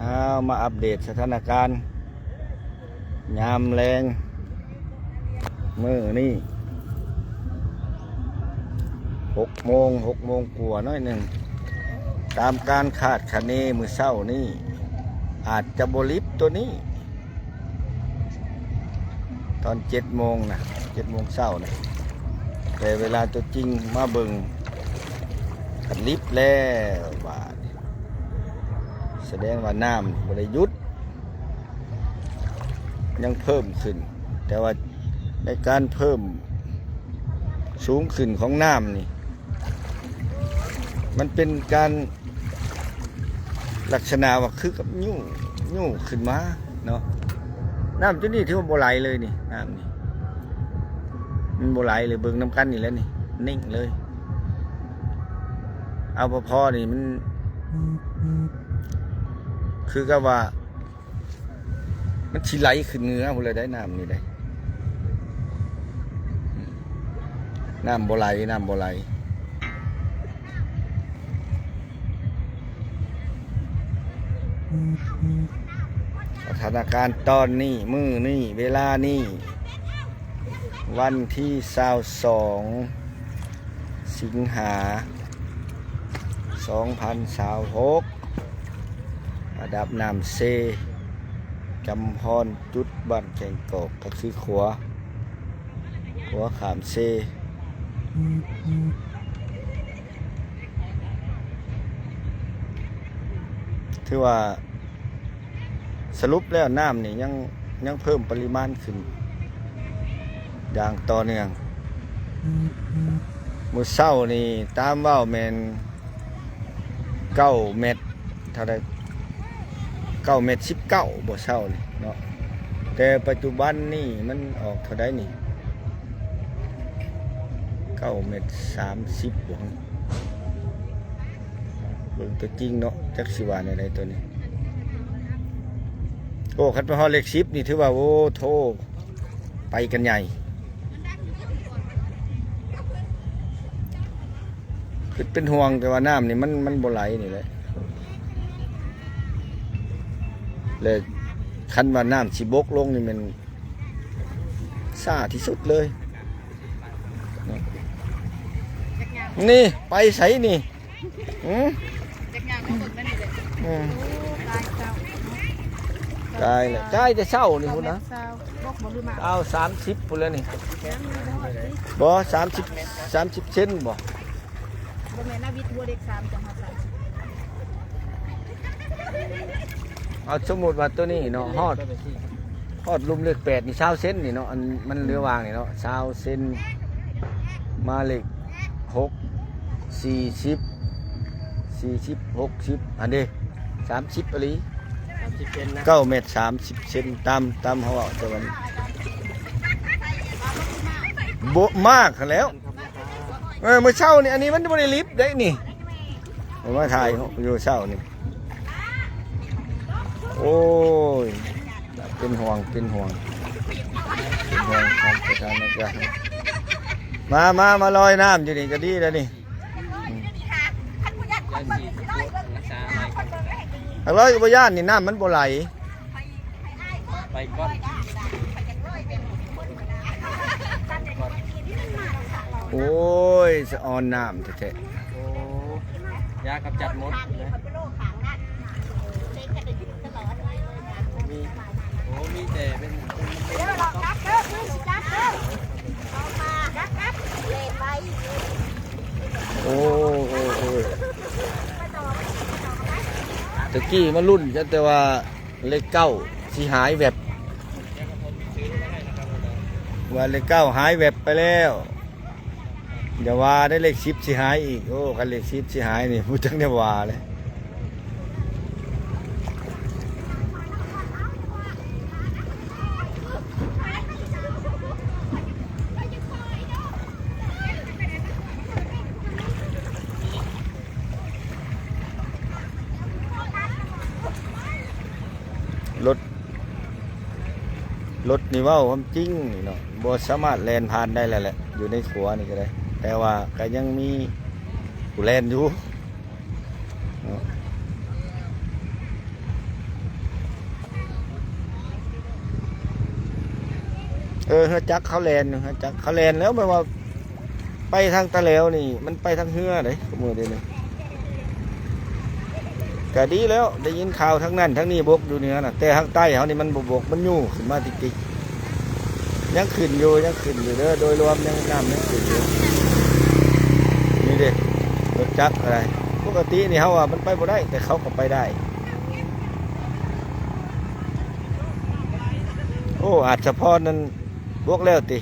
ເອົາ ມາອັບເດດສະຖານະການຍາມແລງມື້ນີ້ ຫົກໂມງ ຫົກໂມງກວ່າໜ້ອຍໜຶ່ງ. ຕາມການຄາດຄະເນມື້ເຊົ້ານີ້ ອາດຈະບໍ່ລິບຕົວນີ້ ຕອນເຈັດໂມງນະ ເຈັດໂມງເຊົ້ານະ ແຕ່ເວລາຕົວຈິງມາເບິ່ງ ພັດລິບແລ້ວບາດນີ້ ສະແດງວ່ານ້ຳບໍ່ໄດ້ຢຸດ ຍັງເພີ່ມຂຶ້ນ. ແຕ່ວ່າໃນການເພີ່ມສູງຂຶ້ນຂອງນ້ຳນີ້ ມັນເປັນການ ລັກສະນະວ່າຄືກັບຍູ້ ຍູ້ຂຶ້ນມາເນາະ. ນ້ຳຈຸດນີ້ຖືວ່າບໍ່ໄຫຼເລີຍນີ້ ນ້ຳນີ້ມັນບໍ່ໄຫຼເລີຍ. ເບິ່ງນຳກັນນີ້ແຫຼະນີ້ ເໜັງເລີຍ. ເອົາພໍໆນີ້ມັນຄືກັບວ່າ ມັນຊິໄຫຼຂຶ້ນເໜືອພຸ້ນແຫຼະໄດ໋ ນ້ຳນີ້ໄດ໋. ນ້ຳບໍ່ໄຫຼ ນ້ຳບໍ່ໄຫຼ. ສະຖານະການຕອນນີ້ ມື້ນີ້ ເວລານີ້ ວັນທີຊາວສອງ ສິງຫາ ສອງພັນຊາວຫົກ ລະດັບນ້ຳເຊ ຈຳພອນ ຈຸດບ້ານແກ່ງກອກ ກໍຄືຂົວ ຂົວຂ້າມເຊ ຖືວ່າ ສະຫຼຸບແລ້ວນ້ຳນີ້ຍັງ ຍັງເພີ່ມປະລິມານຂຶ້ນຢ່າງຕໍ່ເນື່ອງ. ມື້ເຊົ້ານີ້ຕາມເວົ້າແມ່ນເກົ້າແມັດ ເທົ່າໃດ ເກົ້າແມັດສິບເກົ້າບໍ່ ເຊົ້ານີ້ເນາະ. ແຕ່ປັດຈຸບັນນີ້ມັນອອກເທົ່າໃດນີ້ ເກົ້າແມັດສາມສິບບໍ່? ເບິ່ງຕົວຈິງເນາະ ຈັກຊິວ່າແນວໃດຕົວນີ້. ໂອ້ ຄັນໄປຮອດເລກສິບນີ້ຖືວ່າ ໂອ້ ໂທ້ ໄປກັນໃຫຍ່. ຄິດເປັນຫ່ວງ ແຕ່ວ່ານ້ຳນີ້ມັນ ມັນບໍ່ໄຫຼນີ້ແຫຼະ ແລະ ຄັນວ່ານ້ຳຊິບົກລົງນີ້ແມ່ນຊ້າທີ່ສຸດເລີຍ. ນີ້ໄປໃສນີ້? ຫື? ຈັກຢ່າງມາເບິ່ງນັ້ນນີ້ແຫຼະ. ອືມ ໂອ້ ຕາຍເຈົ້າ ຕາຍແລ້ວ ຕາຍແຕ່ເຊົ້ານີ້ພຸ້ນນະ. ຊາວ ຊາວ ບໍ່ ບໍ່ ຫຼືມາ ຊາວ ສາມສິບພຸ້ນແລ້ວນີ້. ຍັງບໍ່ຮອດຕິ? ບໍ່ ສາມສິບ ສາມສິບເຊັນບໍ່? ບໍ່ແມ່ນນະ ວິດຫົວເລກສາມ ຈັງຮອດສາມສິບ. ເອົາ ສົມມຸດວ່າຕົວນີ້ເນາະ ຮອດ ຮອດລຸ່ມເລກແປດນີ້ ຊາວເຊັນນີ້ເນາະ ອັນມັນເຫຼືອຫວ່າງນີ້ເນາະ ຊາວເຊັນ ມາເລກຫົກ ສີ່ສິບ ສີ່ສິບ ຫົກສິບ ອັນເດ ສາມສິບອີ່ຫຼີ ສາມສິບເຊັນນະ ເກົ້າແມັດສາມສິບເຊັນ ຕາມ ຕາມເຮົາເວົ້າແຕ່ວ່າ ບໍ່ມາກຫັ້ນແຫຼ້ວ. ເອີ ມື້ເຊົ້ານີ້ ອັນນີ້ມັນບໍ່ໄດ້ລິບເດ້ນີ້ ເອົາມາຖ່າຍຢູ່ເຊົ້ານີ້. ໂອ້ຍ ເປັນຫ່ວງ ເປັນຫ່ວງ ເປັນຫ່ວງ ມາ ມາ ມາລອຍນ້ຳຢູ່ນີ້ກໍດີແລ້ວນີ້. ອືມ ຫາກລອຍກໍບໍ່ຢ້ານນີ້ ນ້ຳມັນບໍ່ໄຫຼ. ໄປກ່ອນ ໂອ້ຍ ສະອອນນ້ຳແທ້ໆ. ໂອ້ ຢາກຳຈັດມົດນະ. ມີ ໂອ້ ມີແຕ່ເປັນ ເປັນ ເປັນ ໂອ້ ໂອ້ ໂອ້ຍ ຕະກີ້ມາລຸ້ນກັນແຕ່ວ່າ ເລກເກົ້າຊິຫາຍແວັບ ວ່າເລກເກົ້າຫາຍແວັບໄປແລ້ວ. ຢ່າວ່າໄດ້ ເລກສິບຊິຫາຍອີກ. ໂອ້ ຄັນເລກສິບຊິຫາຍນີ້ ບໍ່ຈັກແນວວ່າເລີຍ. ລົດ ລົດນີ້ເວົ້າຄວາມຈິງນີ້ເນາະ ບໍ່ສາມາດແລ່ນຜ່ານໄດ້ແລ້ວແຫຼະ ຢູ່ໃນຂົວນີ້ກໍໄດ້ ແຕ່ວ່າກໍຍັງມີຜູ້ແລ່ນຢູ່ເນາະ. ເອີ ເຮືອຈັກເຂົາແລ່ນ ເຮືອຈັກເຂົາແລ່ນແລ້ວ ແບບວ່າໄປທາງຕະແຫຼວນີ້ ມັນໄປທາງເຮືອເດ້ ມື້ດຽວນີ້ ກະດີແລ້ວ ໄດ້ຍິນຂ່າວທາງນັ້ນທາງນີ້ບົກຢູ່ເໜືອນະ ແຕ່ທາງໃຕ້ເຮົານີ້ມັນບໍ່ບົກ ມັນຍູ້ຂຶ້ນມາຕິກໆ ຍັງຂຶ້ນຢູ່ ຍັງຂຶ້ນຢູ່ເດີ ໂດຍລວມຍັງ ນ້ຳຍັງຂຶ້ນຢູ່ ນີ້ເດ້ ລົດຈັກກະໄດ້ ປົກກະຕິນີ້ເຮົາວ່າມັນໄປບໍ່ໄດ້ ແຕ່ເຂົາກະໄປໄດ້. ໂອ້ ອາດສະພອນນັ້ນບົກແລ້ວຕິ?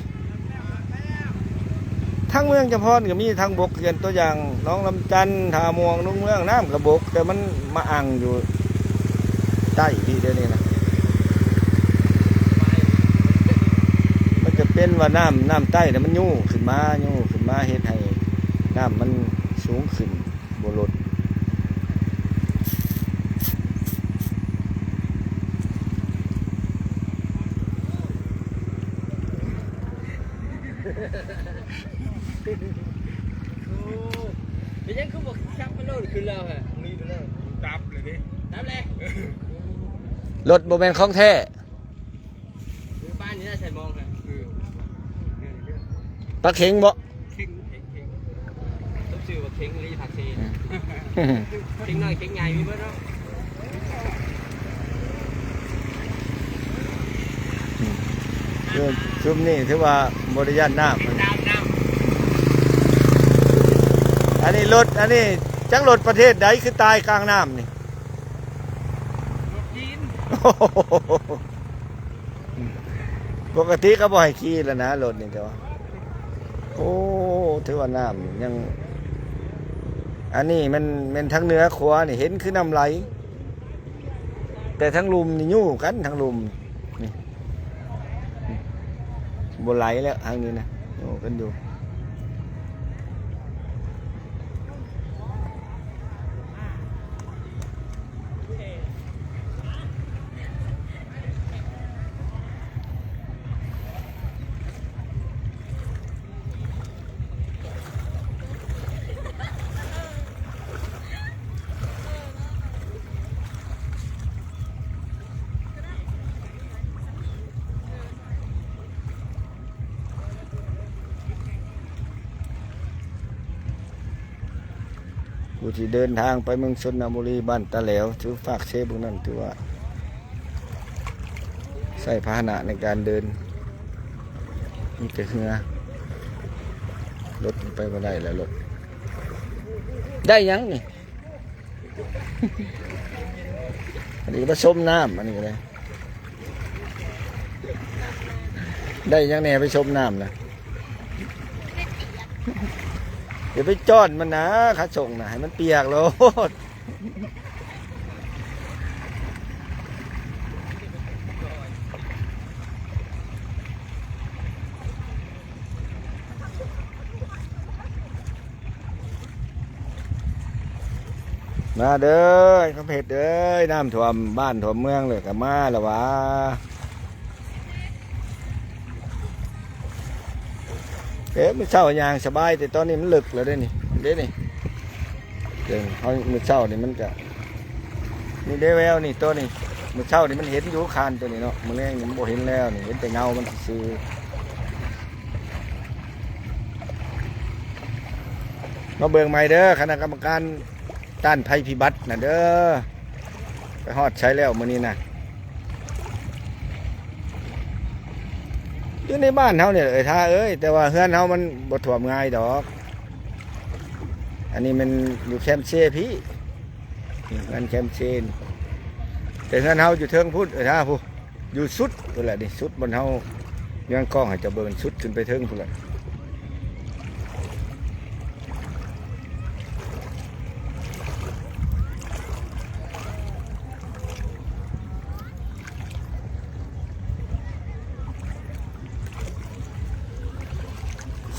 ທາງເມືອງຈຳພອນກະມີທາງບົກຄືກັນ ຕົວຢ່າງໜອງລຳຈັນ ທ່າມ່ວງ ດອນເມືອງ ນ້ຳກະບົກ ແຕ່ມັນມາອັ່ງຢູ່ໃຕ້ພີ້ດຽວນີ້ນະ ມັນກະເປັນວ່ານ້ຳ ນ້ຳໃຕ້ນະມັນຍູ້ຂຶ້ນມາ ຍູ້ຂຶ້ນມາເຮັດໃຫ້ນ້ຳມັນສູງຂຶ້ນ. ບໍ່ລົດ ໂອ້ ເປັນຫຍັງຄືບໍ່ຂັບໄປໂລດຂຶ້ນແລ້ວຮະ? ນີ້ໄປແລ້ວ ດັບເລີຍເດ້ ດັບແລ້ວ ລົດບໍ່ແມ່ນຂອງແທ້. ຢູ່ບ້ານນີ້ນະ ໃສ່ມອງນະ ເອີ ປາເຂັງບໍ? ເຂັງ ເຂັງ ເຂັງ ສົມຊື່ວ່າເຂັງອີ່ຫຼີ ພາກເຊນະ ເຂັງນ້ອຍເຂັງໃຫຍ່ມີເບິດເນາະ ຊຸມນີ້ຖືວ່າບໍ່ໄດ້ຢ້ານນ້ຳ ຕາມນ້ຳ ອັນນີ້ລົດ ອັນນີ້ຈັກລົດປະເທດໃດຄືຕາຍກາງນ້ຳນີ້? ລົດຈີນ ປົກກະຕິກະບໍ່ໃຫ້ຂີ່ແລ້ວນະລົດນີ້ ແຕ່ວ່າ ໂອ້ ຖືວ່ານ້ຳຍັງ ອັນນີ້ແມ່ນ ແມ່ນທາງເໜືອຂວານີ້ເຫັນຄືນ້ຳໄຫຼ ແຕ່ທາງລຸ່ມນີ້ຍູ້ກັນ ທາງລຸ່ມນີ້ ບໍ່ໄຫຼແລ້ວທາງນີ້ນະ ຍູ້ກັນຢູ່. ຜູ້ທີ່ເດີນທາງໄປເມືອງຊົນນະບູລີ ບ້ານຕາແຫຼວ ຖືຝາກເຊເບິ່ງນັ້ນ ຖືວ່າໃຊ້ພາຫະນະໃນການເດີນ ມີແຕ່ເຮືອ ລົດໄປບໍ່ໄດ້ແລ້ວ ລົດ ໄດ້ຫຍັງນີ້? ອັນນີ້ກະມາຊົມນ້ຳ ອັນນີ້ກະໄດ້ ໄດ້ຫຍັງແດ່ໄປຊົມນ້ຳນະ? ຢ່າໄປຈ້ອນມັນນະ ຂາສົ່ງນະ ໃຫ້ມັນປຽກໂລດ. ມາເດີ ຄຳເພັດເອີຍ ນ້ຳຖ້ວມບ້ານຖ້ວມເມືອງເລີຍ ກະມາລະຫວາ. ເອີ ມື້ເຊົ້າຍ່າງສະບາຍ ແຕ່ຕອນນີ້ມັນເລິກແລ້ວເດ້ນີ້ ເດ້ນີ້ ເອີ ເຮົາ ມື້ເຊົ້ານີ້ມັນກະ ນີ້ເດ້ແວວນີ້ ໂຕນີ້ ມື້ເຊົ້ານີ້ມັນເຫັນຢູ່ຄານໂຕນີ້ເນາະ ມື້ແລງນີ້ມັນບໍ່ເຫັນແລ້ວນີ້ ເຫັນແຕ່ເງົາມັນຊື່ໆ. ມາເບິ່ງໃໝ່ເດີ ຄະນະກຳມະການຕ້ານໄພພິບັດນະເດີ ໄປຮອດໃສແລ້ວມື້ນີ້ນະ? ຢູ່ໃນບ້ານເຮົານີ້ແຫຼະເອີຍ ຖ້າເອີຍ ແຕ່ວ່າເຮືອນເຮົາມັນບໍ່ຖ້ວມງ່າຍດອກ. ອັນນີ້ແມ່ນຢູ່ແຄມເຊພີ້ ເຮືອນແຄມເຊນ ແຕ່ເຮືອນເຮົາຢູ່ເທິງພຸ້ນ ເອີຍ ຖ້າຜູ້ ຢູ່ສຸດພຸ້ນແຫຼະນີ້ ສຸດບ່ອນເຮົາ ຍັງກ້ອງໃຫ້ເຈົ້າເບິ່ງ ສຸດຂຶ້ນໄປເທິງພຸ້ນແຫຼະ.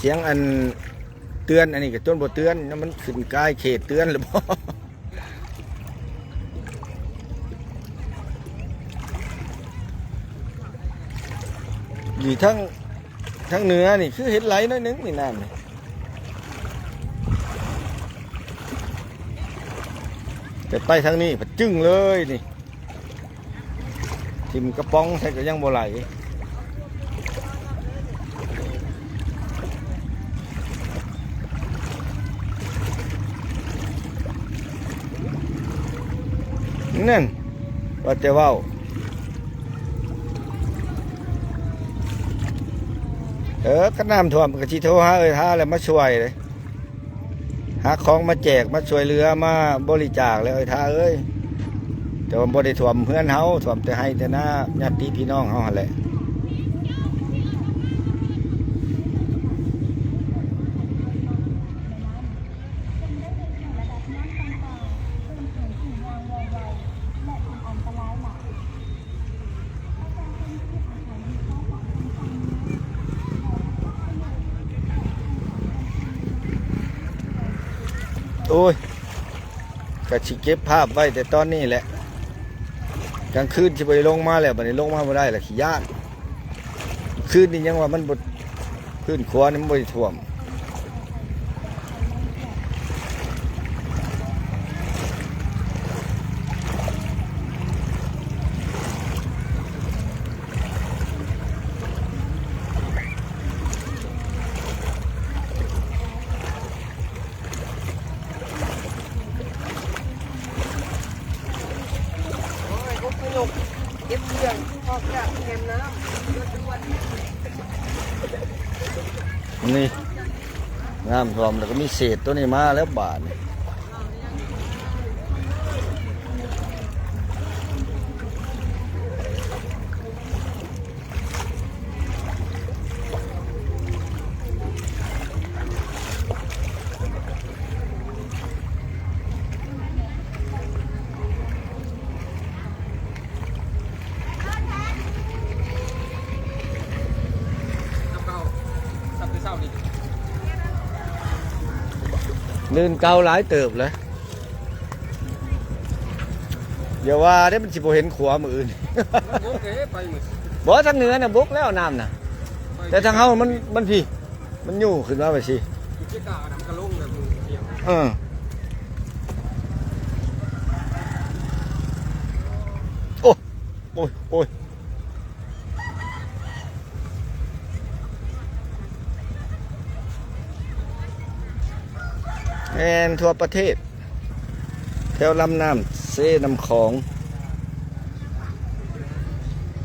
ສຽງອັນເຕືອນ ອັນນີ້ກະຈົນບໍ່ເຕືອນ ມັນຂຶ້ນກາຍເຂດເຕືອນແລ້ວບໍ? ຢູ່ທາງ ທາງເໜືອນີ້ຄືເຫັນໄຫຼໜ້ອຍໜຶ່ງນີ້ ນ້ຳນີ້ ແຕ່ໄປທາງນີ້ພັດຈຶ້ງເລີຍນີ້ ຖິ້ມກະປ໋ອງໃສ່ກະຍັງບໍ່ໄຫຼ. ນັ້ນ ວ່າແຕ່ເວົ້າ ເອີ ຄັນນ້ຳຖ້ວມກໍຊິໂທຫາເອື້ອຍທາແລ້ວມາຊ່ວຍເດ້ ຫາຂອງມາແຈກ ມາຊ່ວຍເຫຼືອ ມາບໍລິຈາກແຫຼະເອື້ອຍທາເອີຍ. ແຕ່ວ່າບໍ່ໄດ້ຖ້ວມເຮືອນເຮົາ ຖ້ວມແຕ່ໄຮ່ແຕ່ນາ ຍາດຕິພີ່ນ້ອງເຮົາຫັ້ນແຫຼະ. ໂອ້ຍ ກະຊິເກັບພາບໄວ້ແຕ່ຕອນນີ້ແຫຼະ ກາງຄືນຊິບໍ່ໄດ້ລົງມາແລ້ວ ບັດນີ້ລົງມາບໍ່ໄດ້ລະ ຂີ້ຢ້ານ. ຄືນນີ້ຍັງວ່າມັນບໍ່ ພື້ນຂົວນີ້ມັນບໍ່ໄດ້ຖ້ວມ. ໂອ້ຍ ອົບພະຍົບເກັບເຄື່ອງອອກຈາກແຄມນ້ຳດ່ວນໆ. ນີ້ ນ້ຳຖ້ວມແລ້ວກໍມີເສດຕົວນີ້ມາແລ້ວບາດນີ້. ลื่นเก่าหลายเติบเลย อย่าว่าเด้ มันสิบ่เห็นขัวมื้ออื่น มันบกเด้ ไปมื้อ บ่ ทางเหนือน่ะบกแล้วน้ำน่ะ ไป แต่ทางเฮามัน มันพี้ มันอยู่ขึ้นมาไปสิ อยู่ที่กลางน่ะ มันก็ลงแล้ว มันเกี่ยว เออ โอ้ โอ้ย โอ้ย แม่นทั่วประเทศ แถวลำน้ำเซน้ำของ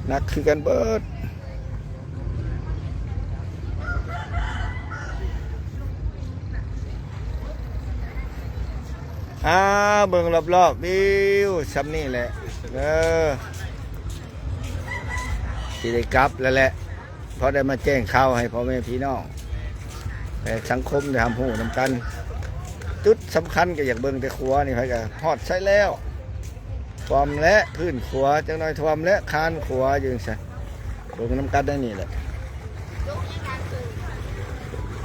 หนักคือกันเบิด อ่า เบิ่งรอบๆ วิว ส่ำนี้แหละ เออ สิได้กลับแล้วแหละ เพราะได้มาแจ้งข่าวให้พ่อแม่พี่น้อง และสังคมได้รับรู้นำกัน จุดสำคัญก็อยากเบิ่งแต่ขัวนี่ ไผก็ฮอดไสแล้ว ท่วมและพื้นขัว จักหน่อยท่วมและคานขัวอยู่จั่งซั้น เบิ่งนำกันได้นี่แหละ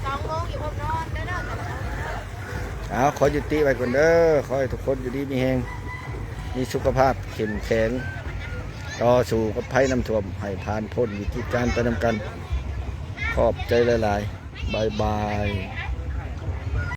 สองโมงอยู่พบนอนเด้อ เอา ขอยุติไว้ก่อนเด้อ ขอให้ทุกคนอยู่ดีมีแฮง มีสุขภาพเข้มแข็ง ต่อสู้กับภัยน้ำท่วมให้ผ่านพ้นวิกฤตการณ์ไปนำกัน ขอบใจหลายๆ บ๊ายบาย